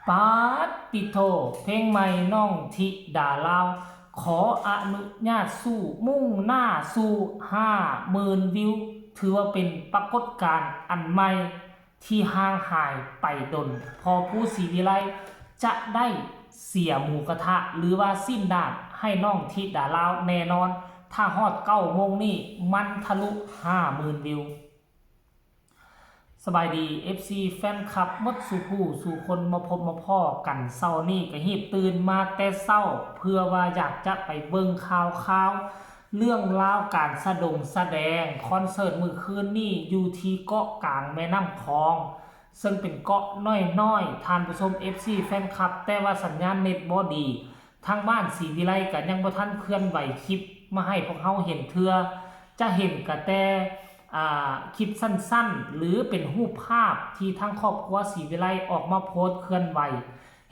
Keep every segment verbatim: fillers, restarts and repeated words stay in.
ปาดติโท เพลงใหม่น้องธิดาลาว ขออนุญาตสู้ มุ่งหน้าสู่ห้าหมื่นวิว ถือว่าเป็นปรากฏการณ์อันใหม่ที่ห่างหายไปดน พอผู้ศรีวิไลจะได้เสียหมูกระทะ หรือว่าสิ้นดาดให้น้องธิดาลาวแน่นอน ถ้าฮอดเก้าโมงนี้มันทะลุห้าหมื่นวิว สบายดี เอฟซี แฟนคลับหมดสู่ผู้สู่คนมาพบมาพ้อกันเช้านี้ก็ฮีบตื่นมาแต่เช้า เพื่อว่าอยากจะไปเบิ่งข่าวข่าวเรื่องราวการสะดงสะแดงคอนเสิร์ตมื้อคืนนี้อยู่ที่เกาะกลางแม่น้ำคอง ซึ่งเป็นเกาะน้อยๆ ท่านผู้ชม เอฟซี แฟนคลับ แต่ว่าสัญญาณเน็ตบ่ดี ทางบ้านศรีวิไลก็ยังบ่ทันเคลื่อนไหวคลิปมาให้พวกเฮาเห็นเทื่อ จะเห็นก็แต่ อ่า คลิปสั้นๆ หรือเป็นรูปภาพที่ทางครอบครัวศรีวิไลออกมาโพสต์เคลื่อนไหว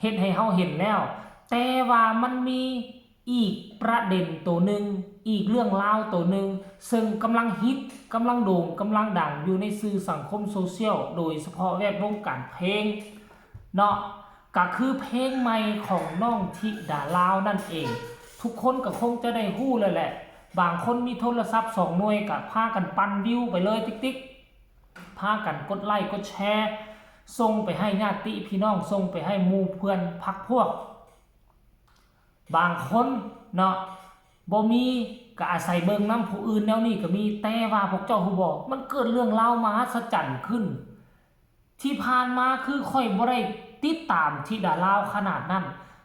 เฮ็ดให้เฮาเห็นแล้ว แต่ว่ามันมีอีกประเด็นตัวหนึ่ง อีกเรื่องราวตัวหนึ่ง ซึ่งกำลังฮิต กำลังโด่ง กำลังดังอยู่ในสื่อสังคมโซเชียล โดยเฉพาะแวดวงการเพลงเนาะ ก็คือเพลงใหม่ของน้องธิดาลาวนั่นเอง ทุกคนก็คงจะได้ฮู้แล้วแหละ บางคนมีโทรศัพท์สองหน่วยก็พากันปั่นวิวไปเลยติ๊กๆ พากันกดไลค์กดแชร์ ส่งไปให้ญาติพี่น้อง ส่งไปให้หมู่เพื่อนพรรคพวก บางคนเนาะ บ่มีก็อาศัยเบิ่งนำผู้อื่นแนวนี้ก็มี แต่ว่าพวกเจ้าฮู้บ่ มันเกิดเรื่องราวมหัศจรรย์ขึ้น ที่ผ่านมาคือข้อยบ่ได้ติดตามธิดาลาวขนาดนั้น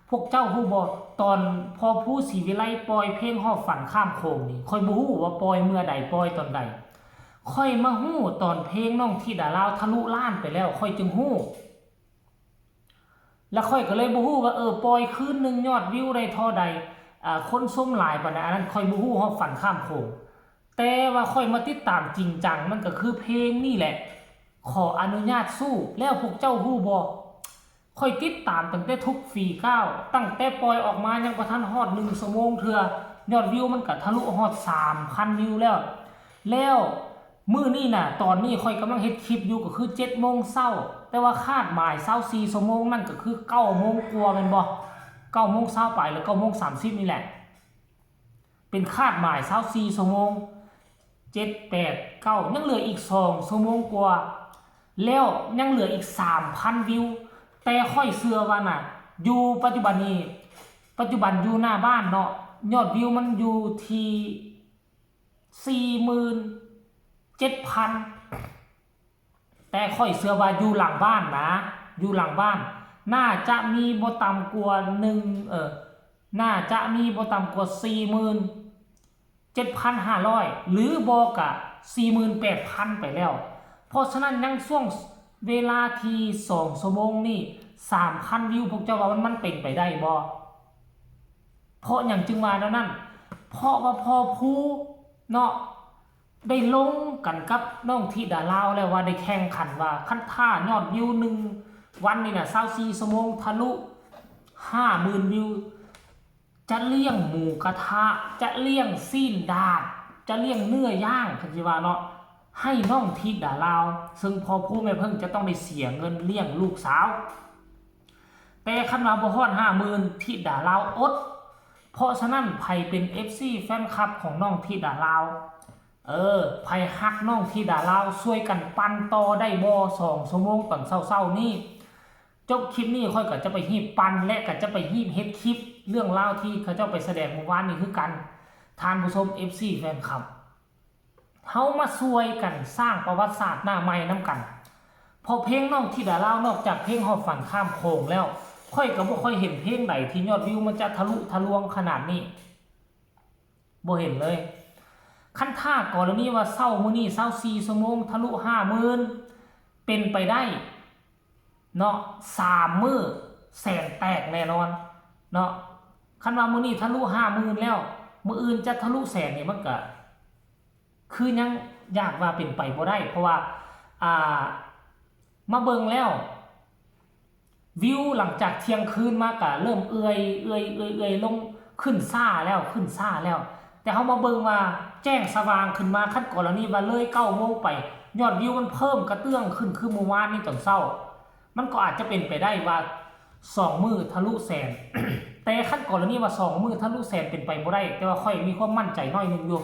พวกเจ้าฮู้บ่ ตอนพ่อภูศรีวิไลปล่อยเพลงฮอดฝันข้ามโขงนี่ ข้อยบ่ฮู้ว่าปล่อยเมื่อใด ปล่อยตอนใด ข้อยมาฮู้ตอนเพลงน้องธิดาลาวทะลุล้านไปแล้ว ข้อยจึงฮู้ แล้วข้อยก็เลยบ่ฮู้ว่า เออ ปล่อยคืนหนึ่งยอดวิวได้เท่าใด อ่า คนชมหลายปานใด อันนั้นข้อยบ่ฮู้ฮอดฝันข้ามโขง แต่ว่าข้อยมาติดตามจริงจัง มันก็คือเพลงนี่แหละ ขออนุญาตสู้ แล้วพวกเจ้าฮู้บ่ ข้อยติดตามตั้งแต่ทุกฝีก้าว ตั้งแต่ปล่อยออกมายังบ่ทันฮอดหนึ่งชั่วโมงเทื่อ ยอดวิวมันก็ทะลุฮอดสามพันวิวแล้ว แล้วมื้อนี้น่ะ ตอนนี้ข้อยกำลังเฮ็ดคลิปอยู่ก็คือเจ็ดโมงเช้า แต่ว่าคาดหมายซาวสี่ชั่วโมงนั่นก็คือเก้าโมงกว่าแม่นบ่ เก้าโมงซาวปลายหรือเก้าโมงสามสิบนี่แหละ เป็นคาดหมายซาวสี่ชั่วโมง เจ็ด แปด เก้า ยังเหลืออีกสองชั่วโมงกว่า แล้วยังเหลืออีกสามพันวิว แต่ข้อยเชื่อว่าน่ะ อยู่ปัจจุบันนี้ ปัจจุบันอยู่หน้าบ้านเนาะ ยอดวิวมันอยู่ที่สี่หมื่นเจ็ดพัน แต่ข้อยเชื่อว่าอยู่หลังบ้านนะ อยู่หลังบ้าน น่าจะมีบ่ต่ำกว่าหนึ่ง เออ น่าจะมีบ่ต่ำกว่าสี่หมื่นเจ็ดพันห้าร้อย หรือบ่ก็สี่หมื่นแปดพันไปแล้ว เพราะฉะนั้นยังช่วงเวลาที่สองชั่วโมงนี่ สามพันวิว พวกเจ้าว่ามัน มันเป็นไปได้บ่ เพราะหยังจึงว่าแนวนั้น เพราะว่าพ่อภูเนาะ ได้ลงกันกับน้องธิดาลาวแล้วว่าได้แข่งขันว่าคันถ้ายอดวิวหนึ่งวันนี่น่ะซาวสี่ชั่วโมงทะลุห้าหมื่นวิว จะเลี้ยงหมูกระทะ จะเลี้ยงซี้นดาด จะเลี้ยงเนื้อย่าง คันสิว่าเนาะ ให้น้องธิดาลาว ซึ่งพ่อภูแม่เพิ่งจะต้องได้เสียเงินเลี้ยงลูกสาว แต่คันว่าบ่ฮอดห้าหมื่น ธิดาลาวอด เพราะฉะนั้นไผเป็น เอฟซี แฟนคลับของน้องธิดาลาว เออ ไผฮักน้องธิดาลาว ช่วยกันปั่นต่อได้บ่ สองชั่วโมงตอนเช้าๆนี้ จบคลิปนี้ข้อยก็จะไปฮีบปั่น และก็จะไปฮีบเฮ็ดคลิปเรื่องราวที่เขาเจ้าไปแสดงเมื่อวานนี้คือกัน ท่านผู้ชม เอฟซี แฟนคลับ เฮามาช่วยกันสร้างประวัติศาสตร์หน้าใหม่นำกัน เพราะเพลงน้องธิดาลาวนอกจากเพลงฮอดฝันข้ามโขงแล้ว ข้อยก็บ่ค่อยเห็นเพลงใดที่ยอดวิวมันจะทะลุทะลวงขนาดนี้ บ่เห็นเลย คันถ้ากรณีว่าเช้ามื้อนี้ซาวสี่ชั่วโมงทะลุห้าหมื่น เป็นไปได้เนาะ สามมื้อแสนแตกแน่นอนเนาะ คันว่ามื้อนี้ทะลุห้าหมื่นแล้ว มื้ออื่นจะทะลุแสนนี่มันก็ คือยังอยากว่าเป็นไปบ่ได้ เพราะว่า อ่า มาเบิ่งแล้ว วิวหลังจากเที่ยงคืนมาก็เริ่มเอื่อย เอื่อย เอื่อย เอื่อยลง ขึ้นช้าแล้ว ขึ้นช้าแล้ว แต่เฮามาเบิ่งว่าแจ้งสว่างขึ้นมา คันกรณีว่าเลยเก้าโมงไป ยอดวิวมันเพิ่มกระเตื้องขึ้น คือเมื่อวานนี้ตอนเช้า มันก็อาจจะเป็นไปได้ว่า สองมื้อทะลุแสน แต่คันกรณีว่าสองมื้อทะลุแสนเป็นไปบ่ได้ แต่ว่าข้อยมีความมั่นใจน้อยหนึ่งอยู่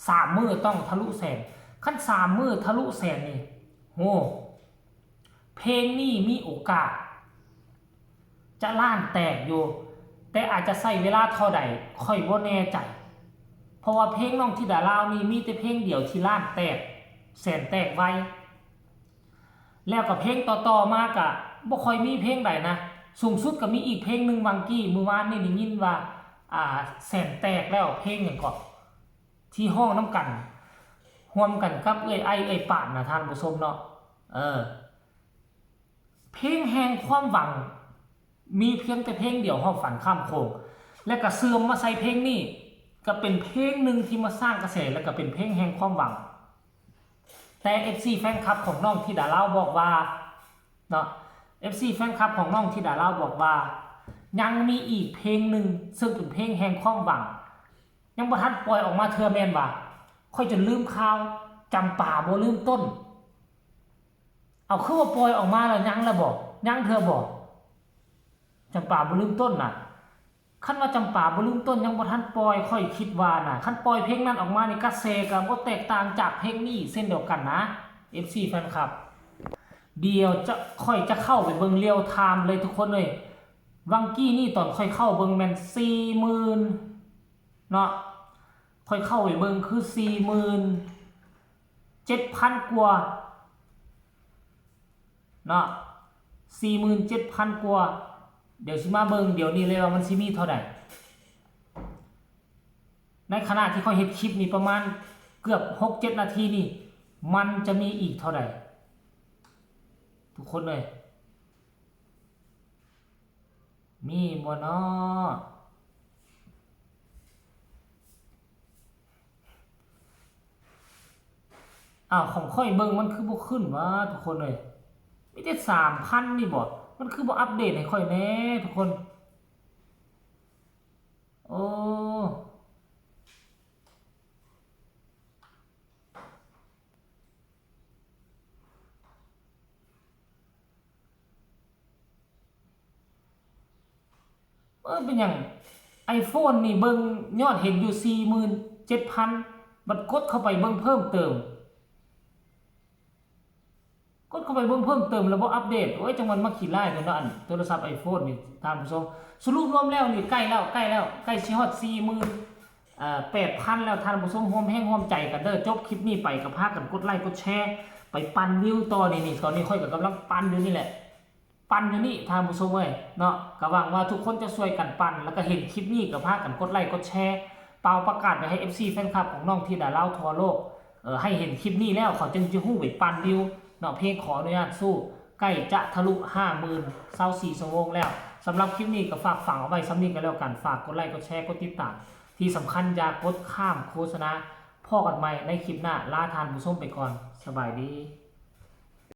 สามมื้อต้องทะลุแสน คันสามมื้อทะลุแสนนี่ โห เพลงนี้มีโอกาส จะล้านแตกอยู่ แต่อาจจะใช้เวลาเท่าใด ข้อยบ่แน่ใจ เพราะว่าเพลงน้องธิดาลาวนี่มีแต่เพลงเดียวที่ล้านแตก แสนแตกไว แล้วก็เพลงต่อๆมาก็บ่ค่อยมีเพลงใดนะ สูงสุดก็มีอีกเพลงหนึ่งวังกี้ มื้อวานนี่ได้ยินว่า อ่า แสนแตกแล้ว เพลงหยังเกาะ ที่ฮ้องนำกัน ร่วมกันกับเอื้อยไอ เอื้อยปานนะท่านผู้ชมเนาะ เออ เพลงแห่งความหวัง มีเพียงแต่เพลงเดียว ฮอดฝันข้ามโขง และก็เชื่อมมาใส่เพลงนี้ ก็เป็นเพลงหนึ่งที่มาสร้างกระแส และก็เป็นเพลงแห่งความหวัง แต่ เอฟซี แฟนคลับของน้องธิดาลาวบอกว่า เนาะ เอฟซี แฟนคลับของน้องธิดาลาวบอกว่า ยังมีอีกเพลงหนึ่ง ซึ่งเป็นเพลงแห่งความหวัง ยังบ่ทันปล่อยออกมาเทื่อแม่นบ่ ข้อยจนลืมข่าว จำปาบ่ลืมต้น เอา คือว่าปล่อยออกมาแล้ว ยังแล้วบ่ ยังเทื่อบ่ จำปาบ่ลืมต้นน่ะ คันว่าจำปาบ่ลืมต้นยังบ่ทันปล่อย ข้อยคิดว่าน่ะ คันปล่อยเพลงนั้นออกมานี่กระแสก็บ่แตกต่างจากเพลงนี้เช่นเดียวกันนะ เอฟซี แฟนคลับ เดี๋ยวจะ ข้อยจะเข้าไปเบิ่งเรียลไทม์เลยทุกคนเอ้ย วังกี้นี่ตอนข้อยเข้าเบิ่งแม่นสี่หมื่นเนาะ ข้อยเข้าไปเบิ่งคือสี่หมื่นเจ็ดพันกว่าเนาะ สี่หมื่นเจ็ดพันกว่า เดี๋ยวสิมาเบิ่งเดี๋ยวนี้เลยว่ามันสิมีเท่าใด ในขณะที่ข้อยเฮ็ดคลิปนี่ประมาณเกือบหกเจ็ดนาทีนี่ มันจะมีอีกเท่าใด ทุกคนเอ้ย มีบ่น้อ อ้าว ของข้อยเบิ่งมันคือบ่ขึ้นวะทุกคนเอ้ย มีแต่สามพันนี่บ่ มันคือบ่อัปเดตให้ข้อยแหน่ทุกคน โอ้ เออ เป็นหยัง ไอโฟนนี่เบิ่งยอดเห็นอยู่สี่หมื่นเจ็ดพัน บัดกดเข้าไปเบิ่งเพิ่มเติม กดเข้าไปเบิ่งเพิ่มเติมแล้วบ่อัปเดต โอ้ย จังมันมาขี้ร้ายแท้เนาะ อันโทรศัพท์ไอโฟนนี่ ท่านผู้ชม สรุปรวมแล้วนี่ใกล้แล้ว ใกล้แล้ว ใกล้สิฮอดสี่หมื่น เอ่อ แปดพันแล้ว ท่านผู้ชม ร่วมแรงร่วมใจกันเด้อ จบคลิปนี้ไปก็พากันกดไลค์กดแชร์ ไปปั่นวิวต่อ นี่ นี่ ตอนนี้ข้อยก็กำลังปั่นอยู่นี่แหละ ปั่นอยู่นี่ ท่านผู้ชมเอ้ย เนาะ ก็หวังว่าทุกคนจะช่วยกันปั่น แล้วก็เห็นคลิปนี้ก็พากันกดไลค์กดแชร์ เป่าประกาศไปให้ เอฟซี แฟนคลับของน้องธิดาลาวทั่วโลก เอ่อ ให้เห็นคลิปนี้แล้วเขาจึงจะฮู้ไปปั่นวิว เนาะ เพลงขออนุญาตสู้ ใกล้จะทะลุห้าหมื่น ซาวสี่ชั่วโมงแล้ว สำหรับคลิปนี้ก็ฝากฝังเอาไว้ส่ำนี้ก็แล้วกัน ฝากกดไลค์กดแชร์กดติดตาม ที่สำคัญอย่ากดข้ามโฆษณา พ้อกันใหม่ในคลิปหน้า ลาท่านผู้ชมไปก่อน สบายดี